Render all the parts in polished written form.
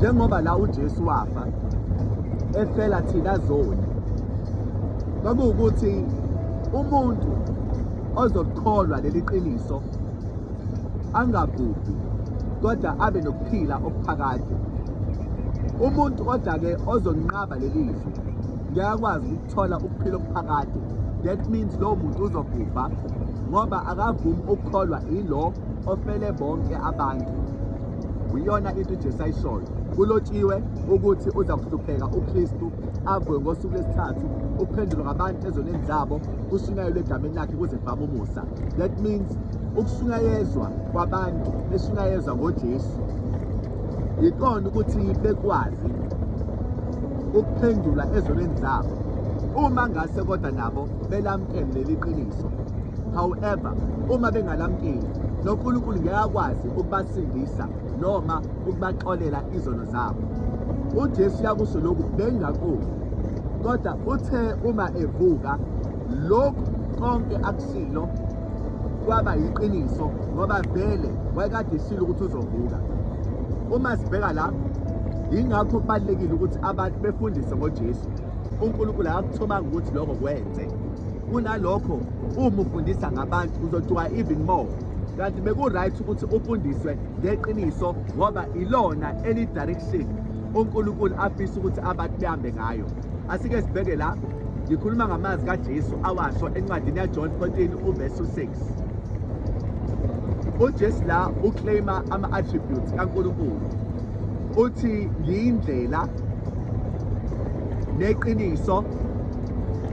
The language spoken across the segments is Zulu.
Njengoba la uJesu wafa efela thina zoni, kwakuwukuthi umuntu ozokholwa leli qiniso angabhubhi kodwa abe nokuphila okuphakade. Umuntu kodwa-ke ozonqaba leli zwi ngeke akwazi ukuthola ukuphila okuphakade. That means lowo muntu uzobhubha ngoba akavumi ukukholwa ilo ofele bonke abantu. Uyona into uJesu ayishoyo. Kulotshiwe ukuthi uza kuhlupheka uKristu avuke ngosuku lwesithathu ukuphendulwa ngabantu ezoneni zabo kushunyayelwe egameni lakhe kuze kuvame umusa. That means ukushunyayezwa kwabantu beshunyayezwa ngoJesu yikona ukuthi bekwazi ukuphendula ezonweni zabo uma ngase kodwa nabo belamukele leli qiniso. However, uma bengalamukeli noNkulunkulu ngeke akwazi ukubasindisa noma ukubaxolela izono zabo. UJesu uyakusho lokhu bengakufi, kodwa uthe uma evuka lokhu konke akushilo kwaba yiqiniso ngoba vele wayekade eshilo ukuthi uzovuka. Uma sibheka la, yingakho kubalulekile ukuthi abantu befundise ngoJesu. uNkulunkulu akakuthomanga ukuthi lokho kwenze. Kunalokho uma ufundisa ngabantu uzoduka even more. Kanti beku-right ukuthi ufundiswe ngeqiniso ngoba ilona eli-direction uNkulunkulu afisa ukuthi abantu behambe ngayo. Asike sibheke la, ngikhuluma ngamazwi kaJesu awasho encwadini yaJohn 14 uvesi 6. UJesu la uclaima ama-attributes kaNkulunkulu. Uthi ngiyindlela neqiniso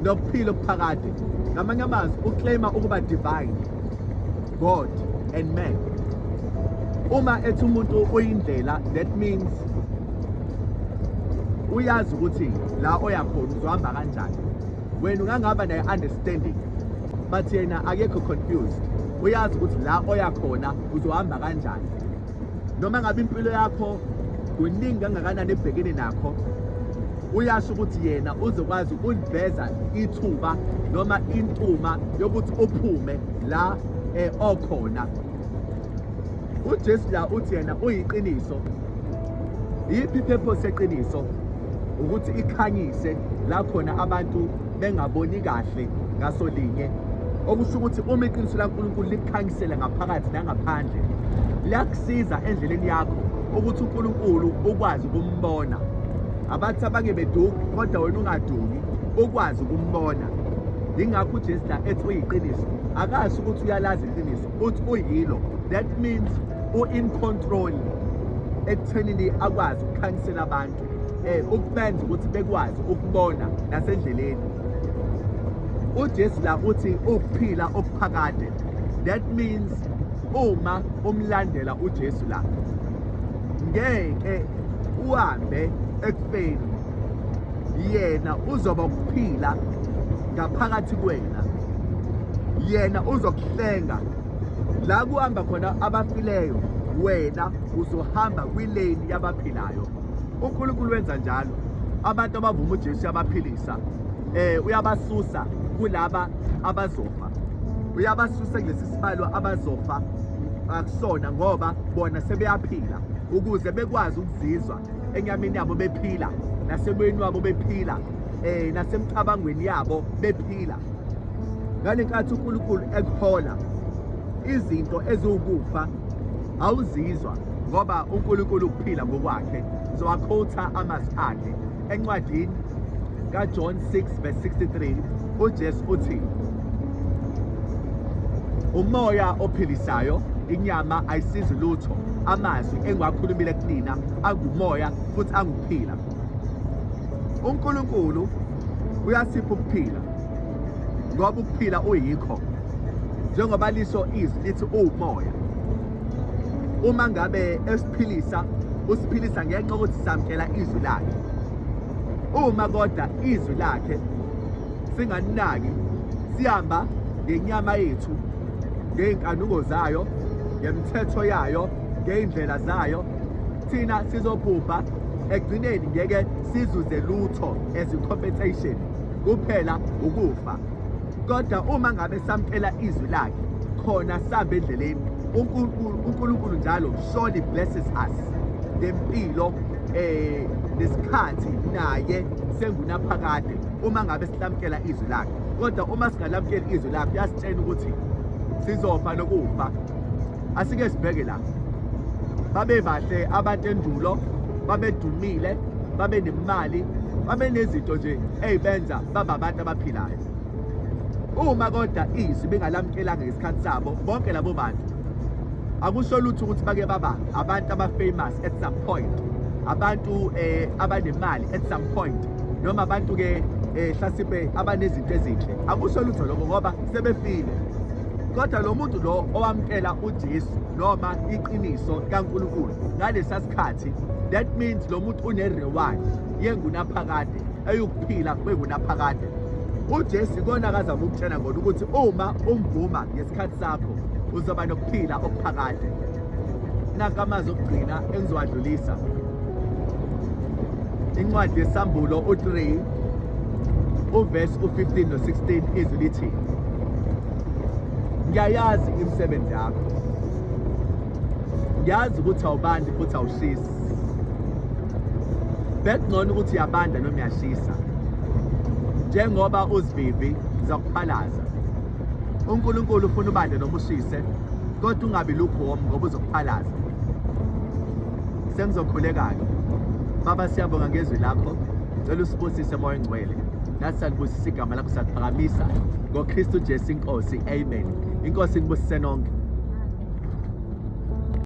nokuphila okuphakade. Ngamanye amazwi uclaima ukuba divine, God and man. Uma ethi umuntu uyindlela, that means uyazi ukuthi la oya khona uzohamba kanjani. Wena ungangaba nayo understanding, but yena akekho confused. Uyazi ukuthi la oya khona uzohamba kanjani. Noma ngabe impilo yakho kuningi kangakanani ebhekene nakho, uyasho ukuthi yena uzokwazi ukuliveza ithuba noma intuma yokuthi uphume la okhona. UJesu la uthi yena uyiqiniso. Yiphi ipurpose yeqiniso? Ukuthi ikhanyise la khona abantu bengaboni kahle ngaso linye. Okusho ukuthi uma iqiniso laNkulunkulu likukhanyisela ngaphakathi nangaphandle, liyakusiza endleleni yakho ukuthi uNkulunkulu ukwazi ukumbona. Abathi abanye beduki kodwa wena ungaduki, ukwazi ukumbona. Yingakho uJesu la ethi uyiqiniso. Akasho ukuthi uyalazi iqiniso, uthi uyilo. That means u-in control ekuthenini akwazi ukukhanyisela abantu, ukubenza ukuthi bekwazi ukubona nasendleleni. UJesu la uthi ukuphila okuphakade. That means uma umlandela uJesu la ngeke uhambe ekufeni, yena uzoba ukuphila ngaphakathi kwena, yena uzokuhlenga la kuhamba khona abafileyo, wena uzohamba kwileni yabaphilayo. uNkulunkulu wenza njalo. Abantu abavuma uJesu uyabaphilisa, uyabasusa kulaba abazofa, uyabasusa kulesi sibalo abazofa akusona, ngoba bona sebeyaphila ukuze bekwazi ukuzizwa enyameni yabo bephila, nasemoyeni wabo bephila, nasemcabangweni yabo bephila. Ngalenkathi uNkulunkulu ekuhola izinto eziwukufa awuzizwa, ngoba uNkulunkulu ukuphila ngokwakhe. Ngizowakhotha amazwi akhe encwadini kaJohn 6 verse 63. uJesu uthi umoya ophilisayo, inyama ayisizi lutho. Amazwi engiwakhulumile kunina angumoya futhi angukuphila. uNkulunkulu uyasipha ukuphila ngoba ukuphila uyikho, njengoba lisho izwi lithi uwumoya. Uma ngabe esiphilisa, usiphilisa ngenxa yokuthi samukela izwi lakhe. Uma kodwa izwi lakhe singalinaki, sihamba ngenyama yethu, ngey'nkanuko zayo, ngemithetho yayo, ngey'ndlela zayo, thina sizobhubha. Ekugcineni ngeke sizuze lutho as compensation, kuphela ukufa. Kodwa uma ngabe samukela izwi lakhe khona sihambe endleleni, uNkulunkulu njalo surely blesses us ngempilo. nesikhathi naye sengunaphakade uma ngabe silamkela izwi lakhe. Kodwa uma singalamkeli izwi lakhe, uyasitshela ukuthi sizofa nokufa. Asike sibheke la, babebahle abantu endulo, babedumile, babenemali, babenezinto nje ey'benza baba abantu abaphilayo. Uma kodwa izwi bengalamkelanga ngesikhathi sabo, bonke labo bantu akusho lutho ukuthi bake baba abantu aba-famous at some point, abantu abanemali at some point, noma abantu-ke hlasimpe abanezinto ezinhle. Akusho lutho lokho ngoba sebefile. Kodwa lo muntu lo owamukela uJesu noma iqiniso kaNkulunkulu ngalesa sikhathi, that means lo muntu une-reward yengunaphakade, eyukuphila kwengunaphakade. UJesu ikona akazama ukutshela ngona ukuthi uma umvuma ngesikhathi sakho uzoba nokuphila okuphakade. Nanka amazwi okugcina engizowadlulisa. Incwadi yeSambulo u-3 uvesi u-15 no-16, izwi lithi, ngiyayazi imisebenzi yakho, ngiyazi ukuthi awubandi futhi awushisi. Bekungcono ukuthi uyabanda noma uyashisa. Njengoba uzivivi, ngizokuphalaza. UNkulunkulu ufuna ubande noma ushise, kodwa ungabi lukewarm ngoba uzokuphalaza. Sengizokhuleka-ke. Baba, siyabonga ngezwi lakho. Cela usibusise, Moya Ongcwele. Nathi salibusisa igama lakho, saliphakamisa ngoKristu Jesu iNkosi. Amen. Inkosi inibusise nonke.